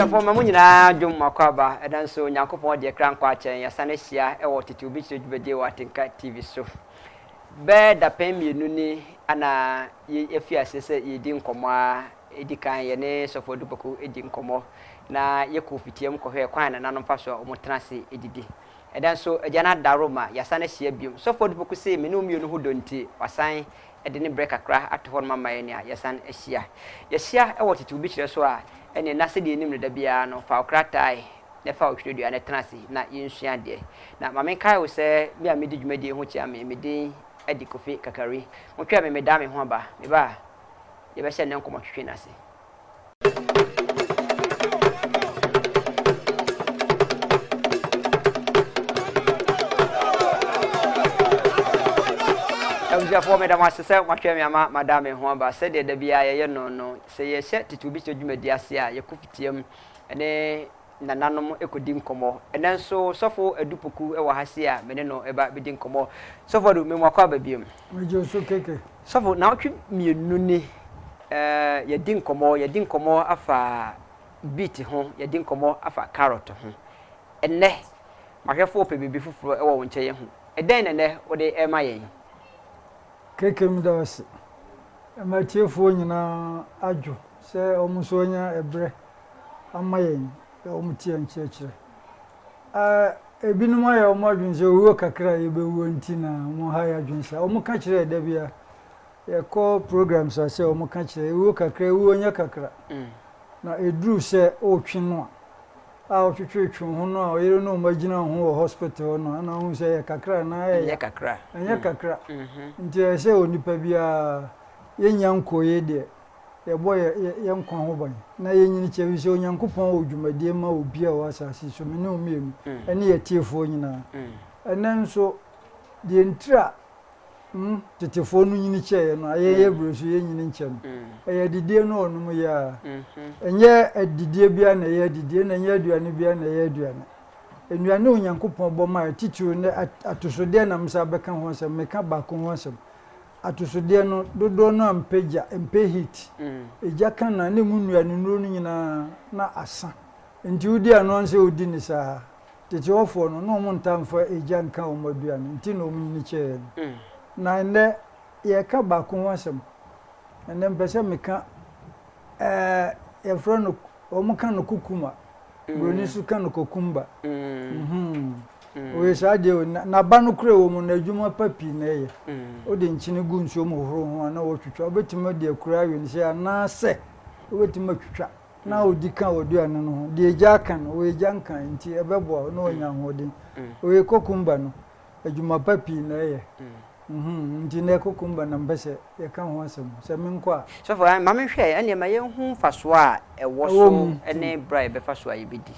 Abusuafoɔ ma mo nyinaa dwom mu akwaaba. Ɛda nso Onyankopɔn deɛ kra nkwa akyɛn yɛasan ahyia wɔ Tete Obi Kyerɛ dwumadie wɔ Atenka TV so. Bɛɛ dapɛn mmienu ni ana yɛafi aseɛ sɛ yɛredi nkɔmmɔ a ɛdi kan yɛne Sɔfo Adu Poku di nkɔmmɔ na yɛkɔɔ fitiam kɔhwɛɛ kwan a nananom fa so a wɔtena ase didi. Ɛda nso Agya no adaworo ma yɛasan ahyia biom. Sɔfo Adu Poku se me ne wo mmienu ho dɔ nti wasan de ne berɛ kakra ato hɔ nom ama yɛn a yɛasan ahyia. Yɛahyia wɔ tete obi kyerɛ so a, ɛneɛ na sɛdeɛ yɛnim no da biara no, fa wo krataae na fa wo twerɛdua na tena ase na yɛnsua adeɛ. Na ma menkae wo sɛ me a medi dwumadie ho kyea me, me din de Kofi Kakari. Motwɛn me medaa me ho aba. Meba a, yɛbɛhyɛ nnɛ nkɔmmɔtwetwe no ase. Abusuafoɔ meda mo ase sɛ moahwɛ me ama mada me ho aba. Sɛdeɛ da biara yɛyɛ no no, sɛ yɛhyɛ tete obi kyerɛ dwumadi ase a, yɛkɔ fitiam ne nananom kɔdi nkɔmmɔ. Ɛnnɛ nso Sɔfo Adu Poku wɔ ha sei a me ne no reba bɛdi nkɔmmɔ. Sɔfo Adu, memu akɔ aba biom. Megye wo so keke. Sɔfo, naawɔtwe mmienu ni, yɛadi nkɔmmɔ, yɛadi nkɔmmɔ afa beet ho, yɛadi nkɔmmɔ afa carrot ho. Ɛnnɛ, m'ahwɛfoɔ pɛ biribi foforɔ wɔ wo nkyɛn ahu. Ɛdɛn na ɛnnɛ wode rema yɛn? Keke, meda wo ase. Ɛma atiefoɔ nyinaa adwo sɛ wɔn nso anya ɛberɛ ama yɛn sɛ wɔte yɛn nkyerɛkyerɛ. Ebinom ayɛ wɔn adwene sɛ owuo kakra a yɛbɛwuo nti na wɔha yɛn adwene saa. Wɔka kyerɛ yɛn da biara, yɛkɔ programs ase a wɔka kyerɛ yɛn, owuo kakra, owuo nyɛ kakra. Na ɛduru sɛ wotwe no a, a wotwetwetwe wo ho no a ɔyere ne wo mma gyina wo ho wɔ hospital hɔ no a, na wohu sɛ ɛyɛ kakra anaa ɛyɛ ya. Ɛnyɛ kakra. Nti ɛyɛ sɛ onipa biara yɛnnya nkɔeɛ deɛ, yɛbɔ yɛn nkwa ho ban na yɛnyini kyɛ, ɛfiri sɛ Onyankopɔn wɔ dwumadie ma obiara a ɔwɔ asase so, me ne wo mmienu, ɛne yɛn atiefoɔ nyinaa. Ɛnnɛ nso, deɛ ntira a mm, tetefoɔ no nyini kyɛeɛ no, ayɛ yɛ berɛ so yɛnyini nkyɛ no, ɛyɛ adidie no ɔnom yɛ a, ɛnyɛ adidie biara na ɛyɛ adidie, na ɛnyɛ aduane biara na ɛyɛ aduane. Nnuane a Onyankopɔn bɔ maa yɛ, titiriw ne atosodeɛ na mesa bɛka ho asɛm, meka baako ho asɛm. Atosodeɛ no, dodoɔ no ara mpɛ gya, mpɛ heat. Egya ka no a, na emu nnuanennuro no nyinaa na asa. Nti wodi ano ara sɛ wodi no saa. Tete hɔfoɔ no, na wɔntaa mfa egya nka wɔn aduane, nti na wɔnyini kyɛeɛ no. Na ɛnnɛ, yɛreka baako ho asɛm. Ɛnnɛ mepɛ sɛ meka ɛɛ yɛfrɛ no, wɔka no kukuma. Buroni nso ka no kokumba. Ɔyɛ saa deɛ o, n'aba no kora wɔ mu no, adwuma pa pii na ɛyɛ. Wode nkyene gu nsuo mu hohoro ho a na wɔtwitwa. Wobɛtumi de akura awe no sɛ anaasɛ wobɛtumi atwitwa na wodi ka w'aduane no ho. Deɛ egya aka no, wɔ egya nka nti ɛbɛboa wo na wanya ahoɔden. Ɔyɛ kokumba no, adwuma pa pii na ɛyɛ. Nti nnɛ kokumba na mpɛ sɛ yɛka ho asɛm. Sɛ menkɔ a. Sɔfo, ma menhwɛ, ɛnneɛ ma yɛnhu mfasoɔ a ɛwɔ so ne berɛ a yɛbɛfa so a yɛbɛdi.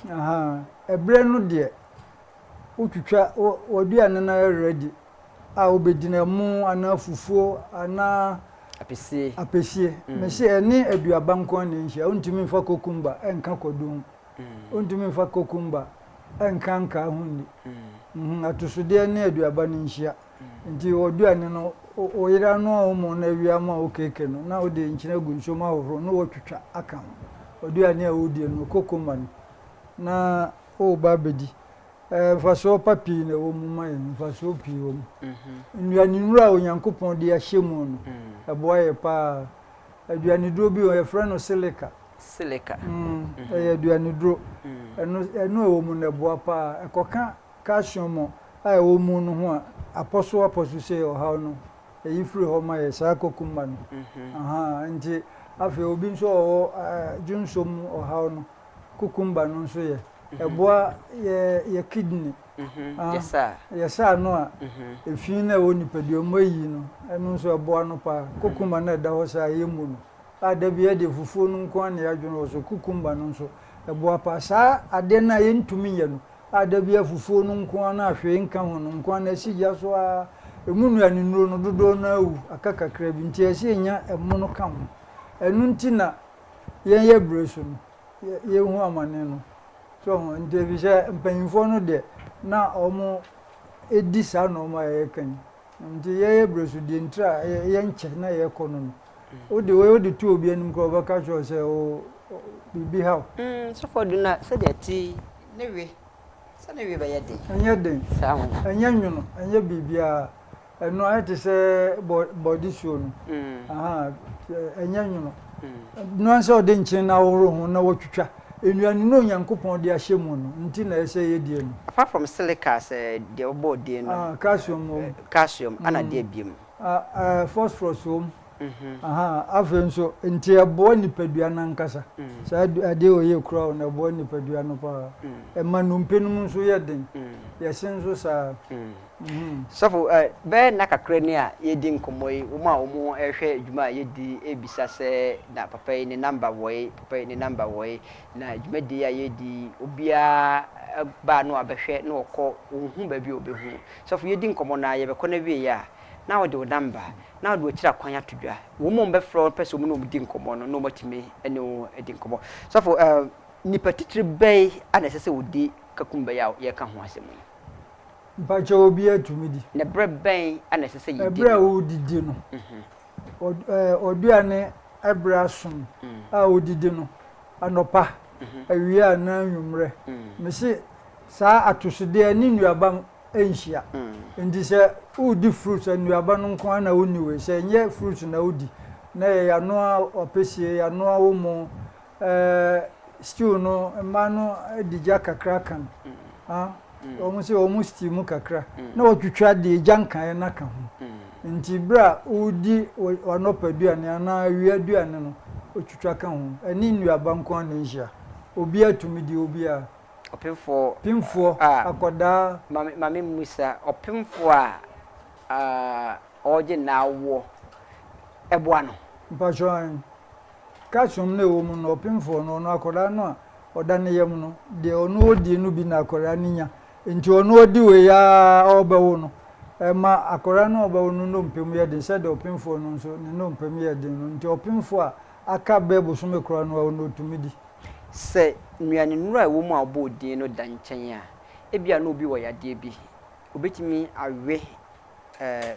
Ɛberɛ no deɛ, wotwitwa w'aduane no ayɛ ready a wobɛdi no, ɛmo anaa fufuo anaa apesie. Apesie. Mese ɛne aduaba nko ara na ɛnhyia. Wontumi mfa kokumba nka kwadu ho. Wontumi mfa kokumba nka ankaa ho nni. Atosodeɛ ne aduaba no nhyia. Nti w'aduane no, wo yere anoa wo mo na awia ama wo keeke no, na wode nkyene agu nsuo mu ahohoro na woatwitwa aka ho. W'aduane a wodie no, kokumba no, na woreba abɛdi. Mfasoɔ pa pii na ɛwɔ mu ma yɛn, mfasoɔ pii wɔ mu. Nnuanennuro a Onyankopɔn de ahyɛ mu no, ɛboa yɛ paa. Aduaneduro bi wɔ hɔ, yɛfrɛ no silica. Silica. Ɛyɛ aduaneduro. Ɛno ɛno a ɛwɔ mu no, ɛboa paa. Ɛkɔka calcium a ɛwɔ mu no ho a, apɔso apɔso sei ɔhaw no, ɛyi firi hɔ ma yɛ, saa kokumba no. Ahaa, nti afei obi nso a ɔwɔ dwonsɔ mu ɔhaw no, Cucumber no nso yɛ. Ɛboa yɛ yɛ kidney. Yɛ saa no a, efi no a ɛwɔ nipadua mu ayi no, ɛno nso ɛboa no paa. Cucumber no a ɛda hɔ saa yɛ mu no, a da biara deɛ fufuo no nko ara na yɛadwene wɔ so, cucumber no nso ɛboa paa. Saa adeɛ no a yɛntumi nyɛ no, a da biara fufuo no nko ara na hwee nka ho no nko ara na ɛsi gya so ara, ɛmu nnuane nnuro no dodoɔ no ara awu, aka kakra bi, nti ɛsɛ sɛ yɛnya ɛmo no ka ho. Ɛno nti na yɛn yɛ bere so no, yɛhu amane no. So ho nti efisɛ mpanyinfoɔ no deɛ na wɔn di saa nnoɔma a yɛka yi. Nti yɛyɛ bere so deɛ ntira a yɛnkyɛ na yɛkɔ no no. Wode wei wode to obi anim koraa ɔbɛka kyerɛ wo sɛ o biribi ha wo. Sɔfo Adu na sɛdeɛ ɛte yi ne we sɛ ne we bɛyɛ den. Ɛnyɛ den. Saa ho. Ɛnyɛ nwono, ɛnyɛ biribiara. Ɛno ayɛ te sɛ bɔ bɔdesuo no. Ahaa, ɛnyɛ nwono. Ɛno ara sɛ ɔde nkyene no ahohoro ho na watwitwa. Nnuane no a Onyankopɔn de ahyɛ mu no nti na ɛsɛ sɛ yɛdie no. Apart from silica sɛ deɛ wobɔɔ din no. Ah, calcium wɔ mu. Calcium, ɛna deɛ biom? Ah, eh, phosphorus wɔ mu. Ahaa, afei nso, nti ɛboa nipadua no ankasa. Saa adeɛ wei yɛ kura wo no, ɛboa nipadua no paa. Ɛma nnompe no mu nso yɛ den. Yɛse nso saa. Sɔfo, bɛyɛ nna kakra ni a yɛredi nkɔmmɔ yi, wɔn a wɔrehwɛ dwuma a yɛdi yi rebisa sɛ, na papa yi ne number wɔ he, papa yi ne number wɔ he? Na dwumadie yi a yɛredi yi, obiara ba a na wabɛhwɛ na ɔkɔ, ɔnhu baabi a ɔbɛhu. Sɔfo, yɛdi nkɔmmɔ no ara, yɛbɛkɔ no awieeɛ a, na wode wo number, na wode w'akyiri akwan ato dwa. Wɔn a wɔbɛfrɛ wo pɛ sɛ wɔne wo di nkɔmmɔ no, na wɔatumi ne wo adi nkɔmmɔ. Sɔfo, nnipa titire bɛn na ɛsɛ sɛ wɔdi kakumba yi a yɛreka ho asɛm yi? Mpakyɛw obiara tumi di. Na berɛ bɛn na ɛsɛ sɛ yɛdi no? Ɛberɛ a wodidi no, ɔduane berɛ aso a wodidi no, anɔpa, awia anaa anwummerɛ. Mese saa atosodeɛ ne nnuaba nhyia. Nti sɛ woredi fruits, nnuaba no nko ara na wonni wei. Sɛ ɛnyɛ fruits na wodi, na ɛyɛ yɛanoa w'apɛsie, yɛanoa wo mo, ɛɛ stew no, mmaa no de gya kakra ka no. Ah, wɔn sɛ wɔn stew mu kakra, na wɔtwitwa deɛ gya nkaeɛ no aka ho. Nti berɛ a woredi w'anɔpa aduane anaa awia aduane no, wotwitwa ka ho. Ɛne nnuaba nko ara na ɛnhyia. Obiara tumi di, obiara. Ɔpemfoɔ Pemfoɔ, a. akwadaa. Ma me ma me mmisa, ɔpemfoɔ a a ɔregye n'awoɔ, ɛboa no? Mpakyɛw aane. Calcium no a ɛwɔ mu no, ɔpemfoɔ no, ɔno akwadaa no a ɔda ne yam no, deɛ ɔno ɔdie no bi na akwadaa no nya. Nti ɔno ɔdi wei ara a ɔrebɛwo no, ɛma akwadaa no a ɔrebɛwo no nnompe mu yɛ den sɛdeɛ ɔpemfoɔ no nso ne nnompe mu yɛ den no. Nti ɔpemfoɔ a aka bɛyɛ bosome koraa no, ɔno ɔtumi di. Sɛ nnuanennuru a ɛwɔ mu a wɔbɔɔ din no da nkyɛn a, ebia na obi wɔ yadeɛ bi. Obetumi awe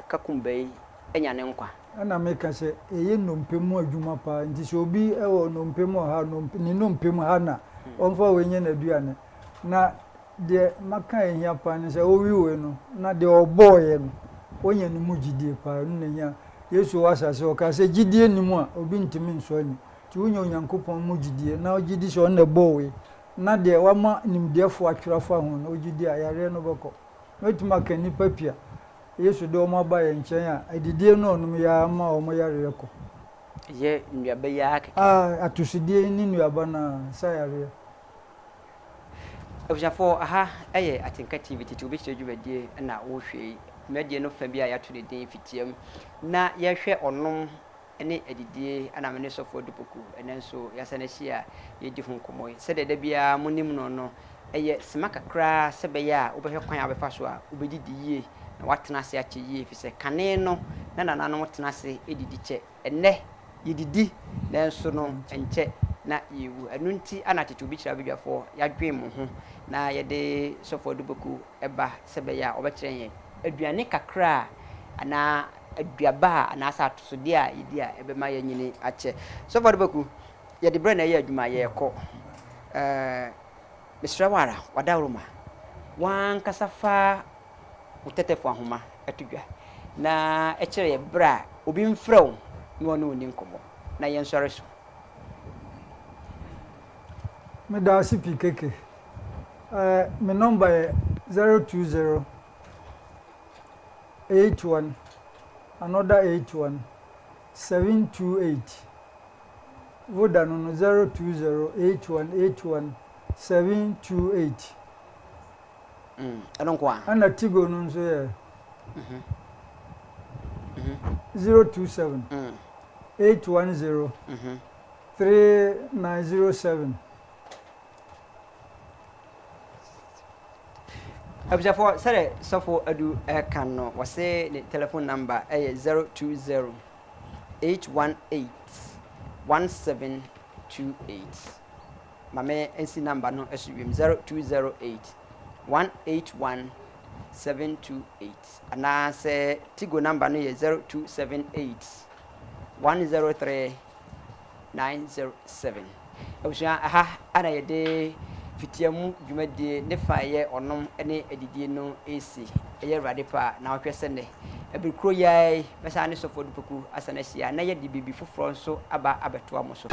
kakumba yi anya ne nkwa. Ɛna meka sɛ, ɛyɛ nnompe mu adwuma paa. Nti sɛ obi wɔ nnompe mu ɔhaw, nnompe, ne nnompe mu ha na ɔmfa wei nyɛ n'aduane. Na deɛ maka a ɛhia paa ne sɛ, ɔwe wei no, na deɛ ɔbɔeɛ no, wanya ne mu gyidie paa. Ɛno na ɛhia. Yesu wɔ asase so, ɔkaa sɛ, gyidie nni mu a, obi ntumi nsɔ ani. Nti wonya Onyankopɔn mu gyidie na wogye di sɛ ɔno na ɛbɔɔ wei, na deɛ wama nimdeɛfoɔ atwerɛ afa ho no wogye di a, yareɛ no bɛkɔ. Mɛtumi aka nnipa pii a Yesu de wɔn aba yɛn nkyɛn a, adidie no a wɔnom yi ara ma wɔn yareɛ kɔ. Ɛyɛ nnuaba yi ara kɛkɛ. Ah, atosodeɛ yi ne nnuaba no ara, sa yareɛ. Abusuafoɔ, aha yɛ Atenka TV Tete Obi Kyerɛ dwumadie na worehwɛ yi. Dwumadie no fa bi a yɛato ne din Fitiam na yɛrehwɛ ɔnom ne adidie na me ne Sɔfo Adu Poku ɛnnɛ nso yɛasan ahyia a yɛredi ho nkɔmmɔ yi. Sɛdeɛ da biara monim no no, ɛyɛ sima kakra sɛ ɛbɛyɛ a wobɛhwɛ kwan a wobɛfa so a wobɛdidi yie na woatena ase akyɛ yie ɛfiri sɛ kane no na nananom tena ase didi kyɛ. Ɛnnɛ yɛdidi nanso no ɛnkyɛ na yɛrewu. Ɛno nti na tete obi kyerɛ abadwafoɔ yɛadwen mo ho na yɛde Sɔfo Adu Poku ba sɛ ɛbɛyɛ a ɔbɛkyerɛ yɛn aduane kakra a anaa aduaba a anaasɛ atosodeɛ a yɛdi a ɛbɛma yɛanyini akyɛ. Sɔfo Adebaku, yɛde berɛ na ɛyɛ adwuma, yɛrekɔ. Ɛɛ, mesrɛ wo ara, w'adaworoma, w'ankasa fa wo tɛtɛfo ahoma to dwa na kyerɛ yɛ berɛ a obi mfrɛ wo na ɔne wo nni nkɔmmɔ na yɛnsɔre so. Meda ase pii keke. Ɛɛ, me nɔmba yɛ 020 81 another 81 728. Voda no no 020 81 81 728. Mm, ɛno nko a. Ɛna Tigo no nso yɛ 027 810 3907. Abusuafoɔ, sɛdeɛ Sɔfo Adu reka no, wɔse ne telephone number yɛ 020 818 1728. Ma me nsi number no so wiem, 0208 181 728. Anaasɛ Tigo number no yɛ 0278 103 907. Abusua, ɛha na yɛde fitiamu dwumadie ne fa a ɛyɛ ɔnom ne adidie no resi. Ɛyɛ Awurade pɛ a, na ɔhwɛ sɛ nnɛ, ɛbere koro yi ara yi, mɛsan ne Sɔfo Adu Poku asan ahyia na yɛde biribi foforɔ nso aba abɛtoa mo so.